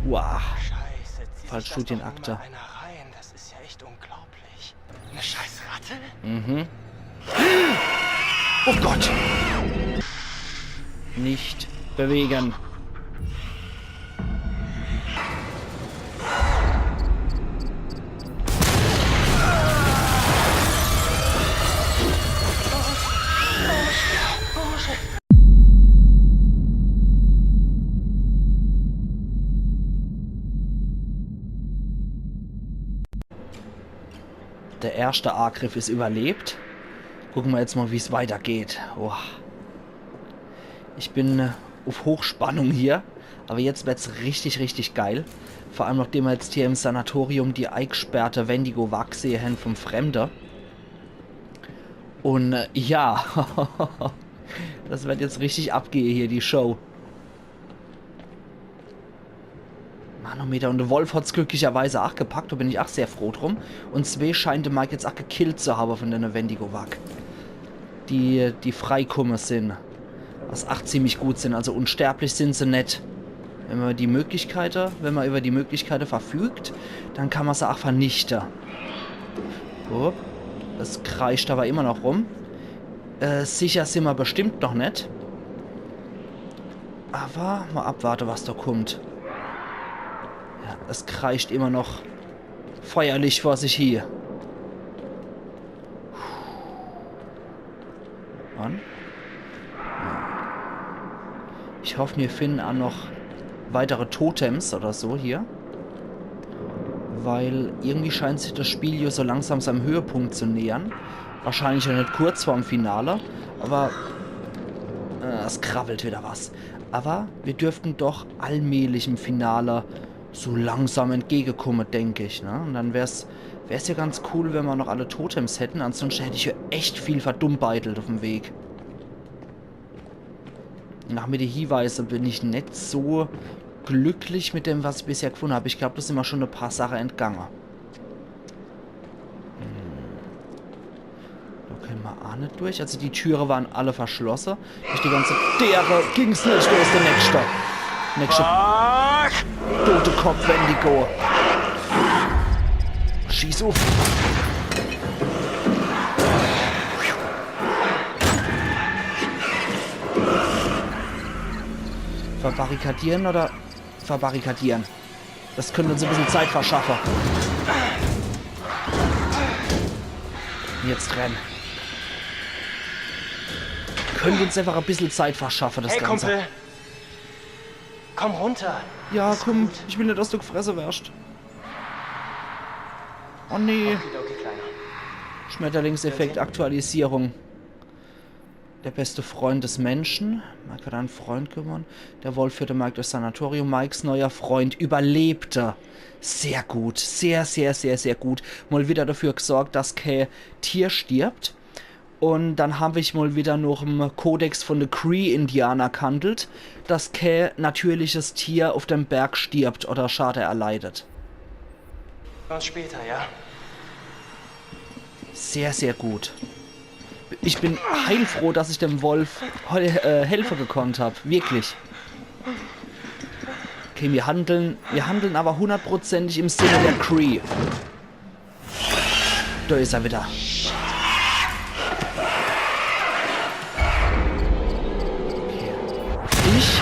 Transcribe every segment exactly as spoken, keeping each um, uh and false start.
Wow. Scheiße, zieh Falsch sich das doch Studienakte. Nur mal einer rein. Das ist ja echt unglaublich. Eine scheiß Ratte? Mhm. Oh Gott! Nicht bewegen. Der erschte Agriff is überlebt. Gucke mer jetzt mal, wie's weitergeht. Boah. Ich bin äh, uf Hochspannung hier. Aber jetzt werd's richtig, richtig geil. Vor allem, nachdem mer jetzt hier im Sanatorium die eigsperrte Wendigo-Wak gsehe hen vom Fremde. Un äh, ja, das werd jetzt richtig abgehe hier, die Show. Manometer, un de Wolf hat's glücklicherweise ach gepackt, do bin ich ach sehr froh drum. Un zwee scheint de Mike jetzt ach gekillt zu habe von dene Wendigo-Wak. Die, die freikumme sin. Was ach ziemlich gut sin, also unsterblich sin se net. Wenn mer die Möglichkeite, wenn mer über die Möglichkeite verfügt, dann kann mer se ach vernichte. Hopp. Es kreischt aber immer noch rum. Äh, sicher sin mer bestimmt noch net. Aber mal abwarte, was do kummt. Ja, es kreischt immer noch feierlich vor sich hie. Mann. Ich hoff, mir finden ach noch weitere Totems oder so hier. Weil irgendwie scheint sich das Spiel jo so langsam seinem Höhepunkt zu nähern. Wahrscheinlich noch net kurz vorm Finale, aber äh, es krabbelt wieder was. Aber mir dürften doch allmählich im Finale so langsam entgegekomme, denk ich, ne? Un dann wär's, wär's jo ganz cool, wenn mer noch alle Totems hätten. Ansonsten hätt ich jo echt viel verdummbeitelt uf em Weg. Nach mit de Hieweise bin ich net so glücklich mit dem, was ich bisher gefunde hab. Ich glaub, do sin mer schon e paar Sache entgange. Hm. Do könne mer ach net durch. Also die Türe waren alle verschlosse. Durch die ganze Dere ging's net. Do is de nächste. Nächste tote Kopf, Wendigo. Schieß uf. Verbarrikadieren oder verbarrikadieren? Das könnt uns e bissel Zeit verschaffe. Jetzt renn. Könnt uns einfach e bissel Zeit verschaffe, das Hey, Ganze. Kumpel. Komm runter. Ja, komm, ich will net, dass du gefresse werscht. Oh nee. Okidoki, Kleiner. Schmetterlingseffekt, Aktualisierung. Der beste Freund des Menschen. Mike hat einen Freund gewonnen. Der Wolf führte Mike durchs Sanatorium. Mikes neuer Freund überlebte. Sehr gut. Sehr, sehr, sehr, sehr gut. Mal wieder dafür gesorgt, dass kä Tier stirbt. Und dann hab ich mal wieder noch im Kodex von de Cree-Indianer gehandelt, dass kä natürliches Tier auf dem Berg stirbt oder Schade erleidet. Und später, ja? Sehr, sehr gut. Ich bin heilfroh, dass ich dem Wolf heu- äh, helfe gekonnt hab. Wirklich. Okay, wir handeln, wir handeln aber hundertprozentig im Sinne der Cree. Da is er wieder. Okay. Dich.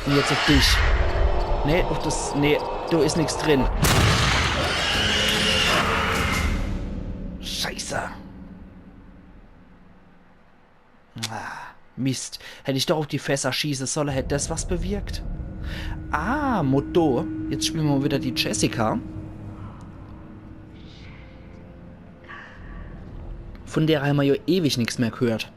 Und jetzt auf dich. Nee, auf das. Nee, da is nix drin. Scheiße. Ah, Mist. Hätt ich doch auf die Fässer schieße solle, hätt das was bewirkt. Ah, Motto. Jetzt spielen wir mal wieder die Jessica. Von der haben wir ja ewig nix mehr gehört.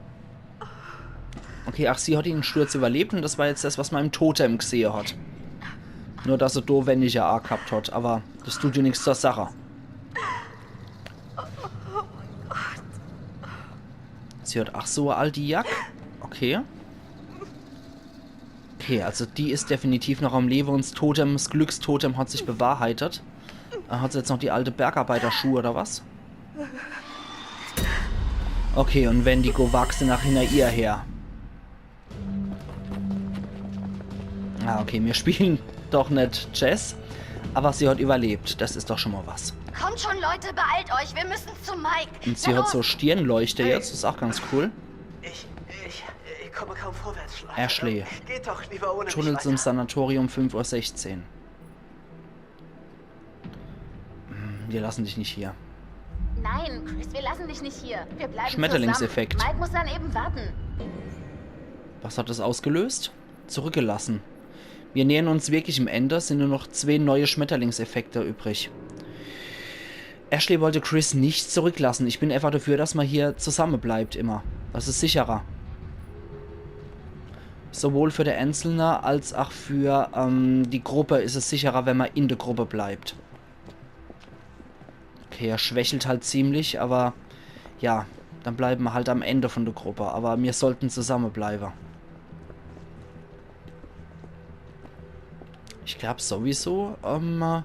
Okay, ach, sie hat den Sturz überlebt und das war jetzt das, was man im Totem gesehe hat. Nur, dass sie do weniger arg gehabt hat, aber das tut ja nix zur Sache. Sie hat, ach so, e alti Jack. Okay. Okay, also die is definitiv noch am Lewe und das Totem, das Glückstotem hat sich bewahrheitet. Äh, hat se jetzt noch die alte Bergarbeiterschuhe oder was? Okay, und Wendigo wachse nach hinter ihr her. Ah, okay, mir spielen doch net Chess. Aber sie hat überlebt. Das is doch schon mal was. Kommt schon, Leute, beeilt euch. Wir müssen zu Mike. Und sie hat so Stirnleuchte jetzt. Is auch ganz cool. Ich, ich, ich komme kaum vorwärts, Leute. Ashley. Geht doch lieber ohne Tunnel mich zum weiter. Sanatorium fünf Uhr sechzehn. Hm, wir lassen dich nicht hier. Nein, Chris, wir lassen dich nicht hier. Wir bleiben Schmetterlingseffekt. Zusammen. Mike muss dann eben warten. Was hat das ausgelöst? Zurückgelassen. Wir nähern uns wirklich dem Ende, sind nur noch zwei neue Schmetterlingseffekte übrig. Ashley wollte Chris nicht zurücklassen. Ich bin einfach dafür, dass man hier zusammenbleibt immer. Das is sicherer. Sowohl für der Einzelne als auch für ähm, die Gruppe is es sicherer, wenn man in der Gruppe bleibt. Okay, er schwächelt halt ziemlich, aber ja, dann bleiben wir halt am Ende von der Gruppe. Aber wir sollten zusammenbleiben. Ich glaub sowieso, ähm,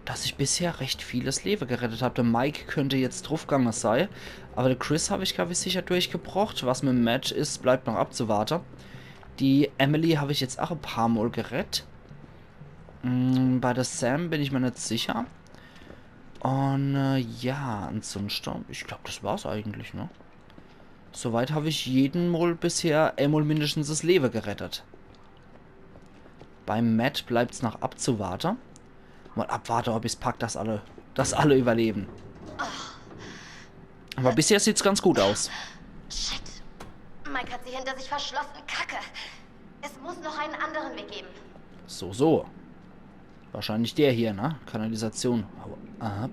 dass ich bisher recht vieles Leben gerettet hab. Der Mike könnte jetzt draufgegangen sein, aber der Chris hab ich, glaub ich, sicher durchgebracht. Was mit Matt is, bleibt noch abzuwarten. Die Emily hab ich jetzt auch ein paar Mal gerettet. Mm, bei der Sam bin ich mir nicht sicher. Und äh, ja, ansonsten, ich glaub, das war's eigentlich, ne? Soweit hab ich jeden Mal bisher einmal mindestens das Leben gerettet. Beim Matt bleibt's noch abzuwarten. Mal abwarten, ob ich's pack, dass alle, dass alle überleben. Aber bisher sieht's ganz gut aus. Shit. Mike hat sie hinter sich verschlossen. Kacke. Es muss noch einen anderen Weg geben. So, so. Wahrscheinlich der hier, ne? Kanalisation. Hau ab.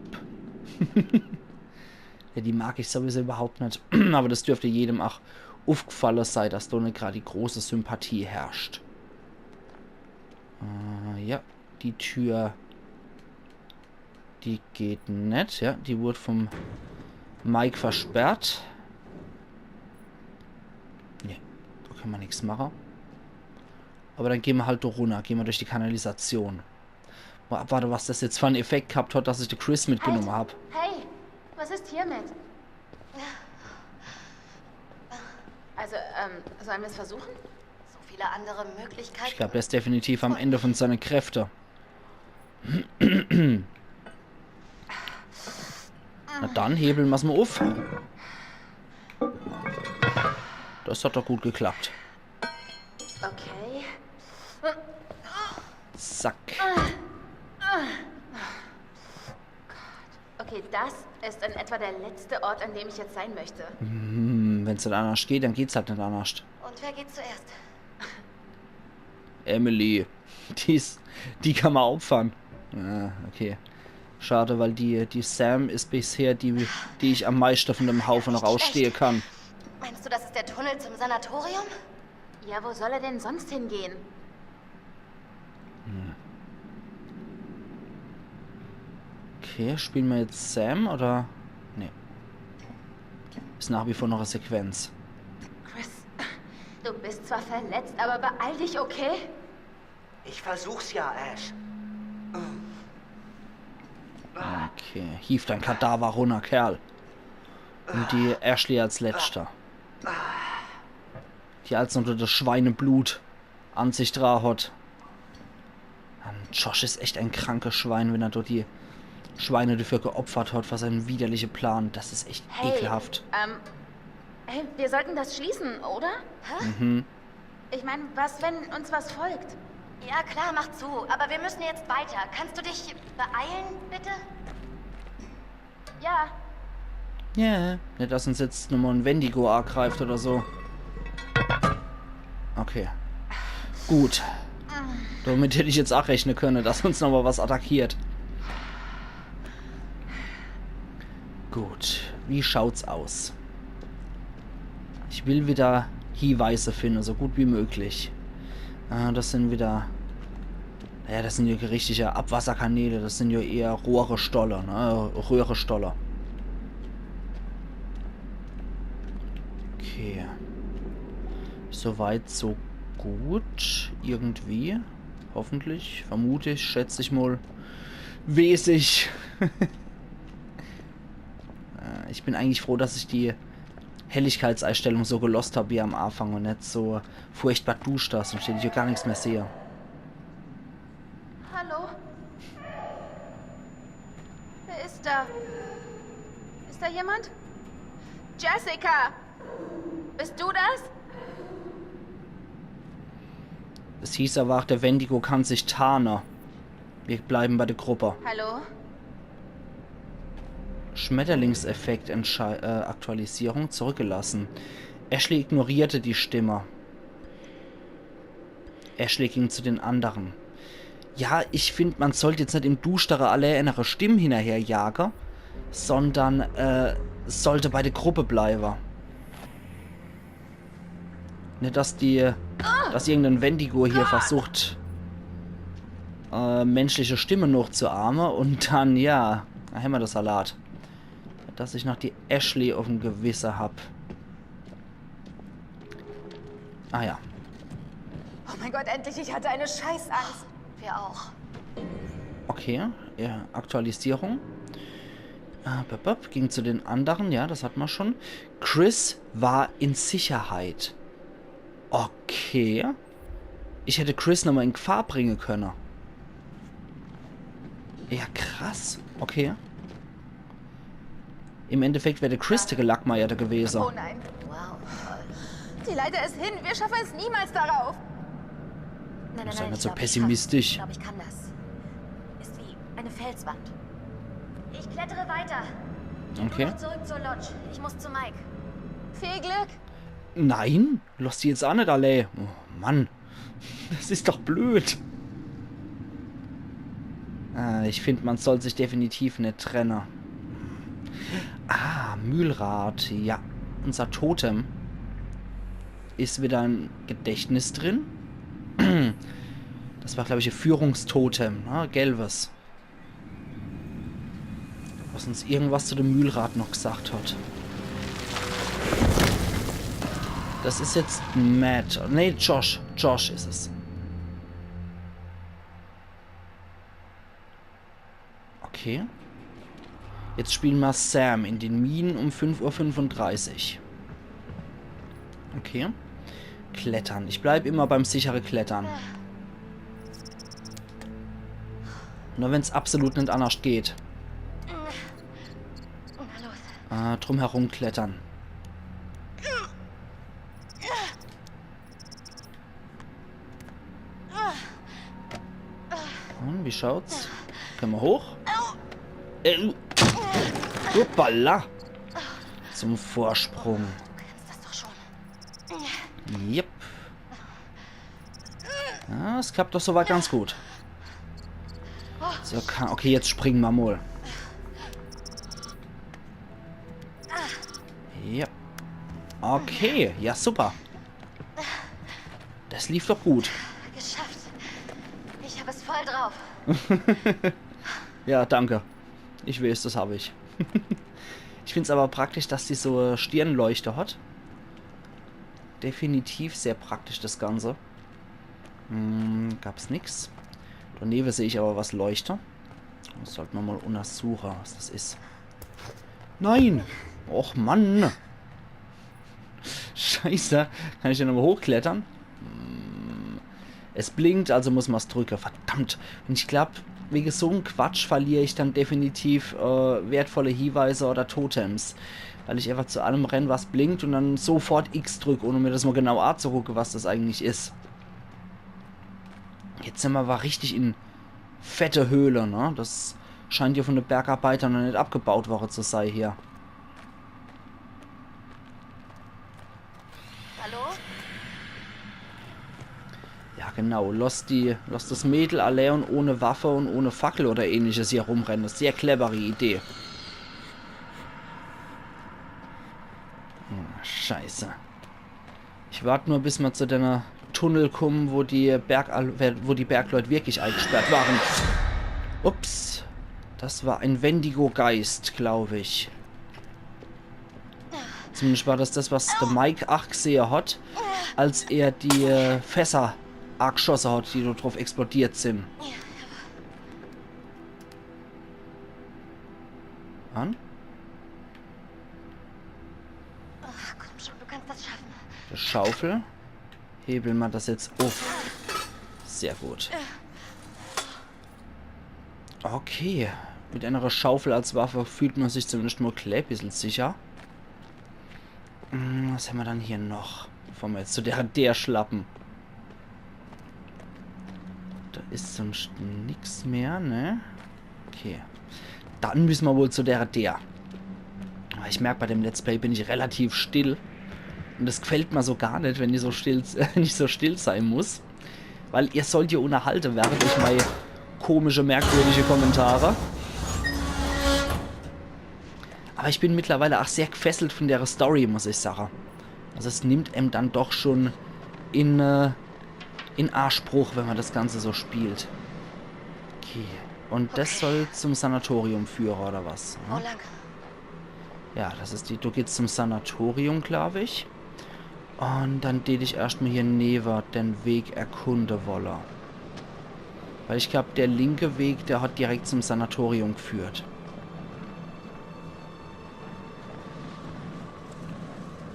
Ja, die mag ich sowieso überhaupt nicht. Aber das dürfte jedem auch aufgefallen sein, dass da nicht gerade die große Sympathie herrscht. Äh, ja, die Tür. Die geht net, ja. Die wurde vom Mike versperrt. Nee, da kann man nichts machen. Aber dann gehen wir halt da runter, gehen wir durch die Kanalisation. Mal abwarten, was das jetzt für einen Effekt gehabt hat, dass ich den Chris mitgenommen hab. Hey, was ist hiermit? Also, ähm, sollen wir es versuchen? So viele andere Möglichkeiten. Ich glaub, der ist definitiv am Ende von seinen Kräften. Na dann, hebeln wir's mal auf. Das hat doch gut geklappt. Okay. Zack. Okay, das ist in etwa der letzte Ort, an dem ich jetzt sein möchte. Hm, wenn's nicht anders geht, dann geht's halt nicht anders. Und wer geht zuerst? Emily. Die is, die kann man opfern. Ja, okay. Schade, weil die, die Sam is bisher die, die ich am meisten von dem Haufen rausstehe kann. Meinst du, das ist der Tunnel zum Sanatorium? Ja, wo soll er denn sonst hingehen? Okay, spielen wir jetzt Sam oder? Nee. Ist nach wie vor noch eine Sequenz. Chris, du bist zwar verletzt, aber beeil dich, okay? Ich versuch's ja, Ash. Okay, hief dein Kadaver runter, Kerl. Und die Ashley als letzter. Die als noch das Schweineblut an sich dra hat. Ähm, Josh is echt ein krankes Schwein, wenn er dort die Schweine dafür geopfert hat, was ein widerlicher Plan. Das is echt Hey, ekelhaft. Ähm, hey, wir sollten das schließen, oder? Mhm. Ich meine, was, wenn uns was folgt? Ja, klar, mach zu. Aber wir müssen jetzt weiter. Kannst du dich beeilen, bitte? Ja, Ja, net, dass uns jetzt nochmal ein Wendigo angreift oder so. Okay. Gut. Damit hätt ich jetzt auch rechnen können, dass uns nochmal was attackiert. Gut, wie schaut's aus? Ich will wieder Hinweise finden, so gut wie möglich. Äh, das sind wieder Ja, das sind ja richtige Abwasserkanäle, das sind ja eher Rohre-Stolle, ne? Röhre-Stolle. Okay. Soweit, so gut. Irgendwie. Hoffentlich. Vermute ich, schätze ich mal. Weiß ich. Äh, ich bin eigentlich froh, dass ich die Helligkeitseinstellung so gelost hab wie am Anfang und net so furchtbar duster, sonst hätt ich ja gar nichts mehr sehe. Hallo? Wer ist da? Ist da jemand? Jessica! Bist du das? Es hieß aber auch, der Wendigo kann sich tarnen. Wir bleiben bei der Gruppe. Hallo? Schmetterlingseffekt, Entschei- äh, Aktualisierung zurückgelassen. Ashley ignorierte die Stimme. Ashley ging zu den anderen. Ja, ich find, man sollt jetzt net im Duschtere alle ennere Stimme hinnerher jage, sondern äh, sollte bei der Gruppe bleibe. Net, dass die, dass irgendein Wendigo hier versucht, äh, menschliche Stimme nochzuahme und dann, ja, da hämmer das Salat. Dass ich noch die Ashley auf'm Gewisse hab. Ah ja. Oh mein Gott, endlich, ich hatte eine Scheißangst. Wir auch. Okay, ja, Aktualisierung. Äh, bop, bop, ging zu den anderen, ja, das hat man schon. Chris war in Sicherheit. Okay. Ich hätte Chris nochmal in Gefahr bringen können. Ja, krass. Okay. Im Endeffekt wäre der Chris der Gelackmeierte gewesen. Oh nein. Wow. Die Leiter ist hin. Wir schaffen es niemals darauf. Nein, nein, Sei nein, nicht ich so glaub, pessimistisch. Ich kann das. Ist wie eine Felswand. Ich klettere weiter. Okay. Nur noch zurück zur Lodge. Ich muss zu Mike. Viel Glück. Nein, lass die jetzt auch nicht alle. Oh Mann, das ist doch blöd. Äh, ich finde, man soll sich definitiv nicht trennen. Ah, Mühlrad, ja. Unser Totem ist wieder im Gedächtnis drin. Das war, glaube ich, ein Führungstotem, ne? Gelbes. Was uns irgendwas zu dem Mühlrad noch gesagt hat. Das ist jetzt Matt. Nee, Josh. Josh ist es. Okay. Jetzt spielen wir Sam in den Minen um fünf Uhr fünfunddreißig. Okay. Klettern. Ich bleib immer beim sichere Klettern. Nur wenn's absolut nicht anders geht. Na los. Äh, drumherum klettern. Und wie schaut's? Können wir hoch? Äh, hoppala. Zum Vorsprung. Du kannst das doch schon. Yep. Ja, es klappt doch soweit ganz gut. So, kann, okay, jetzt springen wir mal. Ja. Okay, ja super. Das lief doch gut. Geschafft. Ich habe es voll drauf. Ja, danke. Ich weiß, das habe ich. Ich find's aber praktisch, dass die so Stirnleuchte hat. Definitiv sehr praktisch, das Ganze. Hm, gab's nix. Daneben sehe ich aber was leuchte. Das sollten wir mal untersuchen, was das ist. Nein! Och Mann! Scheiße, kann ich denn nochmal hochklettern? Hm, es blinkt, also muss man's drücken. Verdammt! Und ich glaub, wegen so einem Quatsch verliere ich dann definitiv äh, wertvolle Hinweise oder Totems. Weil ich einfach zu allem renn, was blinkt und dann sofort X drück, ohne mir das mal genau anzugucken, was das eigentlich ist. Jetzt sind wir aber richtig in fette Höhle, ne? Das scheint hier von den Bergarbeitern noch nicht abgebaut worden zu sein hier. Hallo? Ja, genau. Lass die, lass das Mädel allein und ohne Waffe und ohne Fackel oder ähnliches hier rumrennen. Sehr clevere Idee. Hm, Scheiße. Ich wart nur, bis wir zu dem Tunnel kommen, wo die Berg-, wo die Bergleute wirklich eingesperrt waren. Ups. Das war ein Wendigo-Geist, glaube ich. Zumindest war das das, was der Mike auch gesehen hat, als er die äh, Fässer angeschossen hat, die da drauf explodiert sind. An? Ach, komm schon, du kannst das schaffen. Die Schaufel. Hebeln wir das jetzt auf. Sehr gut. Okay. Mit einer Schaufel als Waffe fühlt ma sich zumindest mol e klä bissel sicher. Hm, was hämmer dann hier noch? Bevor ma jetzt zu der, der schlappe. Do is sunscht nix mehr, ne? Okay. Dann müsse ma wohl zu der, der. Aber ich merk, bei dem Let's Play bin ich relativ still. Un es gfällt ma so gar net, wenn ich so still, wenn ich so still sei muss. Weil ihr sollt jo unnerhalte werre durch mei komische, merkwürdige Kommentare. Aber ich bin mittlerweile ach sehr gfesselt von der Story, muss ich sage. Also es nimmt em dann doch schon in, äh, in Aspruch, wenn ma das Ganze so spielt. Okay. Un das soll zum Sanatorium führe, oder was? Wo lang? Ja, das is die, do geht's zum Sanatorium, glaub ich. Un dann deet ich erscht mol hier newe den Weg erkunde wolle. Weil ich glaub, der linke Weg, der hat direkt zum Sanatorium gführt.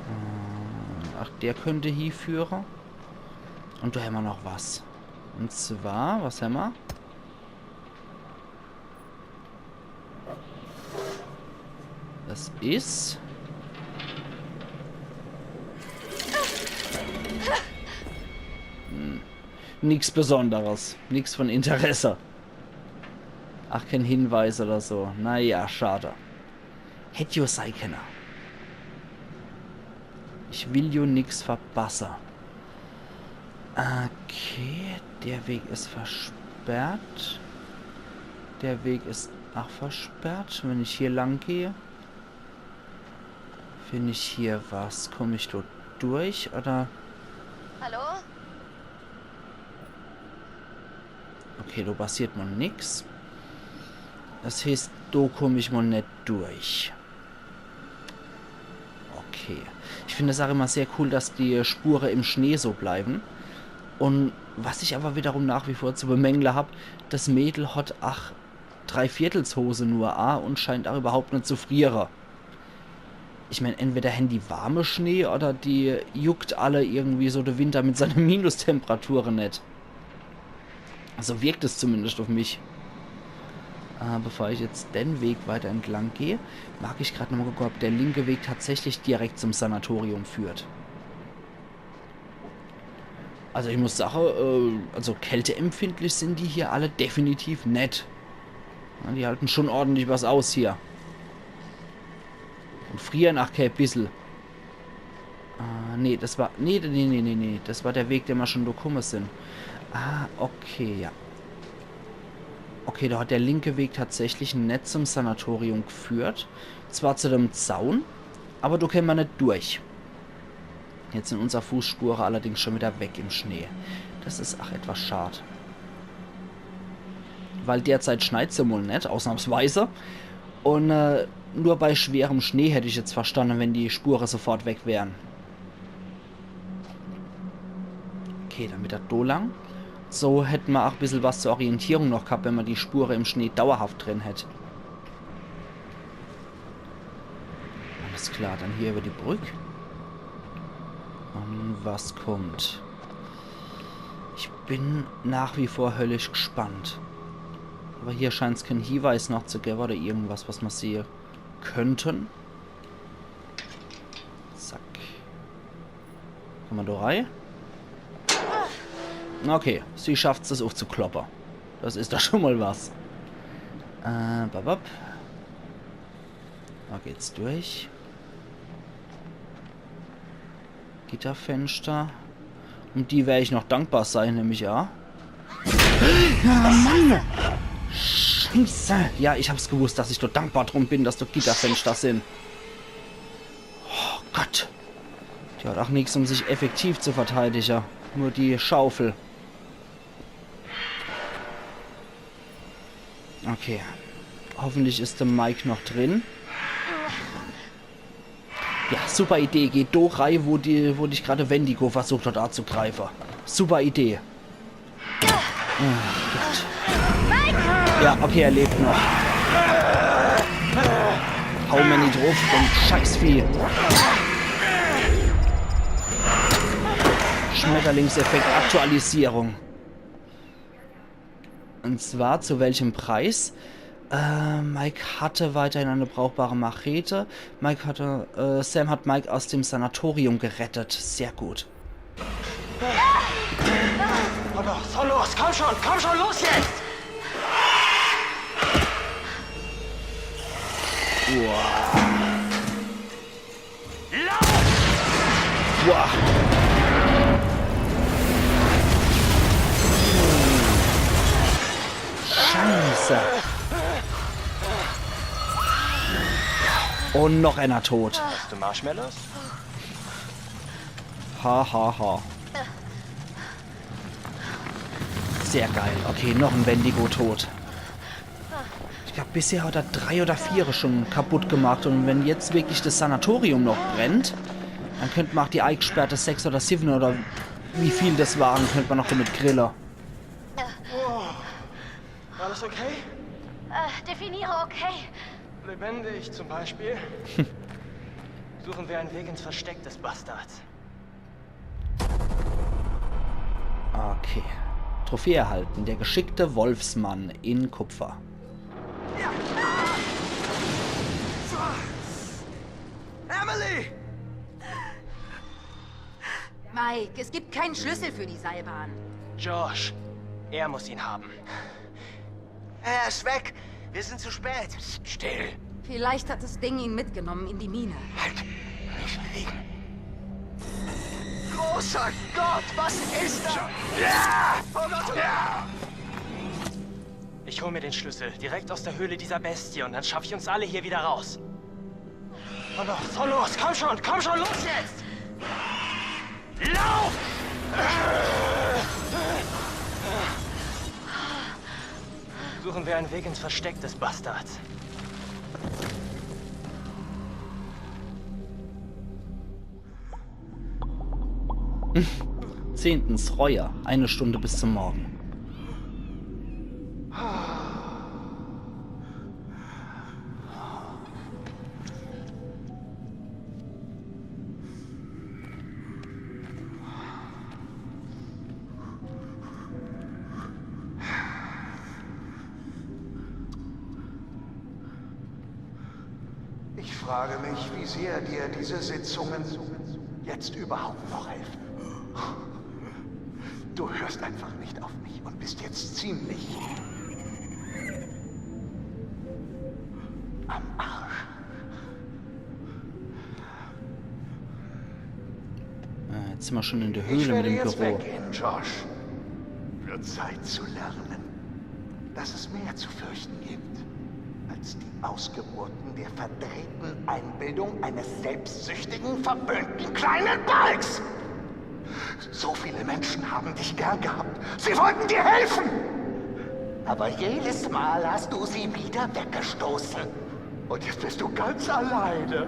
Äh, ach, der könnt hie führe. Un do hämmer noch was. Un zwar, was hämmer? Das is. Hm. Nix Besonderes. Nix von Interesse. Ach, kein Hinweis oder so. Naja, schade. Hätt jo sei kenne. Ich will jo nix verpasse. Okay, der Weg is versperrt. Der Weg is ach versperrt. Wenn ich hier lang geh, find ich hier was. Komm ich dort durch, oder? Hallo? Okay, do passiert mol nix. Das heißt, do komm ich mol net durch. Okay. Ich find das ach immer sehr cool, dass die Spure im Schnee so bleiben. Un was ich aber wiederum nach wie vor zu bemängle hab, das Mädel hat ach Dreiviertelshose nur a un scheint ach überhaupt net zu friere. Ich mein, entweder hän die warme Schnee oder die juckt alle irgendwie so de Winter mit seine Minustemperature net. So wirkt es zumindest auf mich. Äh, bevor ich jetzt den Weg weiter entlang geh, mag ich grad nochmal gucke, ob der linke Weg tatsächlich direkt zum Sanatorium führt. Also ich muss sage, äh, also kälteempfindlich sind die hier alle definitiv net. Ja, die halten schon ordentlich was aus hier. Un frieren ach kä bissel. Ah, nee, das war, nee, nee, nee, nee, nee. Das war der Weg, den ma schon do kumme sind. Ah, okay, ja. Okay, do hat der linke Weg tatsächlich net zum Sanatorium geführt. Zwar zu dem Zaun, aber do käme ma net durch. Jetzt sind unser Fußspure allerdings schon wieder weg im Schnee. Das is ach etwas schad. Weil derzeit schneit's ja mol net, ausnahmsweise. Un, äh, nur bei schwerem Schnee hätt ich jetzt verstanne, wenn die Spure sofort weg wären. Okay, dann wieder do lang. So hätt ma ach bissel was zur Orientierung noch gehabt, wenn ma die Spure im Schnee dauerhaft drin hätt. Alles klar, dann hier über die Brück. Un was kommt? Ich bin nach wie vor höllisch gespannt. Aber hier scheint's kein Hinweis noch zu geben oder irgendwas, was ma sehe könnten. Zack. Kann ma do rei? Okay, sie schafft's, das aufzukloppe. Das is doch schon mal was. Äh, babab. Do geht's durch. Gitterfenster. Um die wer ich noch dankbar sein, nemm ich a. Ja, Mann! Scheiße! Ja, ich hab's gewusst, dass ich do dankbar drum bin, dass do Gitterfenster sind. Oh Gott. Die hat ach nix, um sich effektiv zu verteidige. Nur die Schaufel. Okay. Hoffentlich is de Mike noch drin. Ja, super Idee. Geh do rei, wo die, wo dich grad Wendigo versucht hat anzugreife. Super Idee. Oh Gott. Ja, okay, er lebt noch. Hau mir net drauf, du Scheißvieh. Schmetterlingseffekt, Aktualisierung. Und zwar zu welchem Preis? Äh, Mike hatte weiterhin eine brauchbare Machete. Mike hatte, äh, Sam hat Mike aus dem Sanatorium gerettet. Sehr gut. Oh, los, oh, los, komm schon, komm schon, los jetzt! Lauf! Boah. Scheiße. Und noch einer tot. Hast du Marshmallows? Ha, ha, ha. Sehr geil. Okay, noch ein Wendigo tot. Ich glaub, bisher hat er drei oder vier schon kaputt gemacht. Und wenn jetzt wirklich das Sanatorium noch brennt, dann könnte man auch die eingesperrte sechs oder sieben oder wie viel das waren, könnte man noch damit grillen. Alles okay? Äh, definiere okay. Lebendig zum Beispiel. Suchen wir einen Weg ins Versteck des Bastards. Okay. Trophäe erhalten. Der geschickte Wolfsmann in Kupfer. Emily! Mike, es gibt keinen Schlüssel für die Seilbahn. Josh. Er muss ihn haben. Er ist weg. Wir sind zu spät. Psst, still. Vielleicht hat das Ding ihn mitgenommen in die Mine. Halt. Nicht bewegen. Großer Gott, was ist das? Ja! Oh Gott, oh Gott. Ja! Ich hol mir den Schlüssel direkt aus der Höhle dieser Bestie und dann schaffe ich uns alle hier wieder raus. Und los, und los, komm schon, komm schon, los jetzt! Lauf! Suchen wir einen Weg ins Versteck des Bastards. Zehntens, Reue. Eine Stunde bis zum Morgen. Ich frage mich, wie sehr dir diese Sitzungen jetzt überhaupt noch helfen. Du hörst einfach nicht auf mich und bist jetzt ziemlich am Arsch. Äh, jetzt sind wir schon in der Ich Höhle mit werde dem jetzt Büro. Weggehen, Josh. Wird Zeit zu lernen, dass es mehr zu fürchten gibt als die Ausgeburten der verdrehten Einbildung eines selbstsüchtigen, verwöhnten kleinen Balgs. So viele Menschen haben dich gern gehabt. Sie wollten dir helfen. Aber jedes Mal hast du sie wieder weggestoßen. Und jetzt bist du ganz alleine.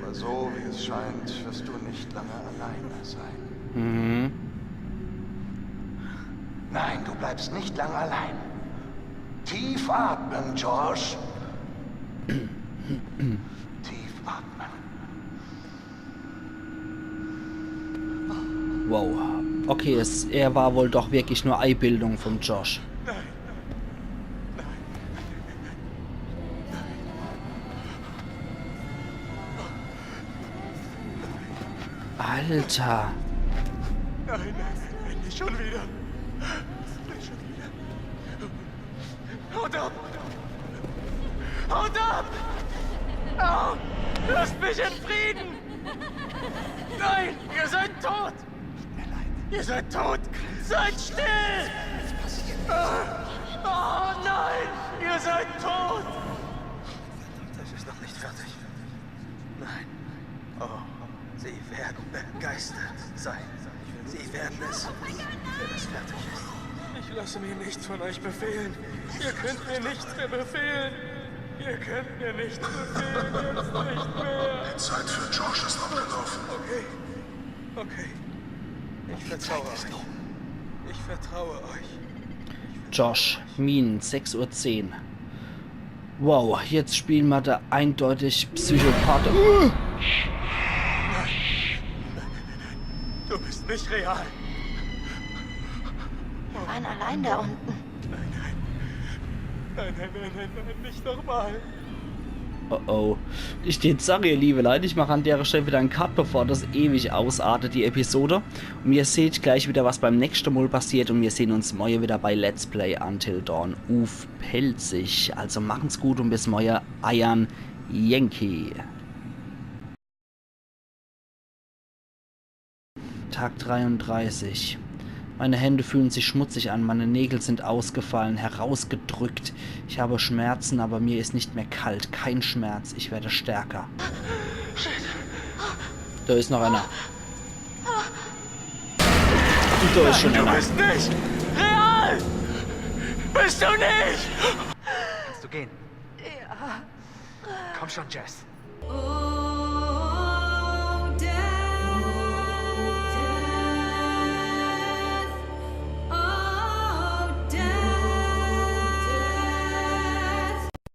Aber so wie es scheint, wirst du nicht lange alleine sein. Mhm. Nein, du bleibst nicht lange allein. Tief atmen, Josh. Tief atmen. Wow. Okay, es, er war wohl doch wirklich nur Einbildung vom Josh. Alter. Nein, nein, nein, nicht schon wieder. Nicht schon wieder. Haut ab! Haut ab! Au! Lasst mich in Frieden! Nein, ihr seid tot! Ihr seid tot! Seid still! Oh, oh nein! Ihr seid tot! Das ist noch nicht fertig. Nein. Oh, sie werden begeistert sein. Sie werden es, wenn es fertig ist. Ich lasse mir nichts von euch befehlen. Ihr könnt mir nichts mehr befehlen. Ihr könnt mir nichts befehlen. Jetzt nicht mehr. Die Zeit für Josh ist abgelaufen. Okay. Okay. Ich vertraue euch. Ich vertraue euch. Josh, Minen, sechs Uhr zehn. Wow, jetzt spielen wir da eindeutig Psychopath. Du bist nicht real. Waren allein da unten. Nein, nein, nein, nein, nein, nicht nochmal. Oh oh. Ich tät sage, ihr liebe Leute, ich mache an dere Stell wieder en Cut, bevor das ewig ausartet, die Episode. Und ihr seht gleich wieder, was beim nächschte Mol passiert. Und wir sehen uns morje wieder bei Let's Play Until Dawn uff Pälzisch. Also machen's gut und bis morje, eiern Yankee. Tag dreiunddreißig. Meine Hände fühlen sich schmutzig an, meine Nägel sind ausgefallen, herausgedrückt. Ich habe Schmerzen, aber mir ist nicht mehr kalt. Kein Schmerz, ich werde stärker. Da ist noch einer. Und da ist schon Du einer. Bist nicht real! Bist du nicht! Kannst du gehen? Ja. Komm schon, Jess.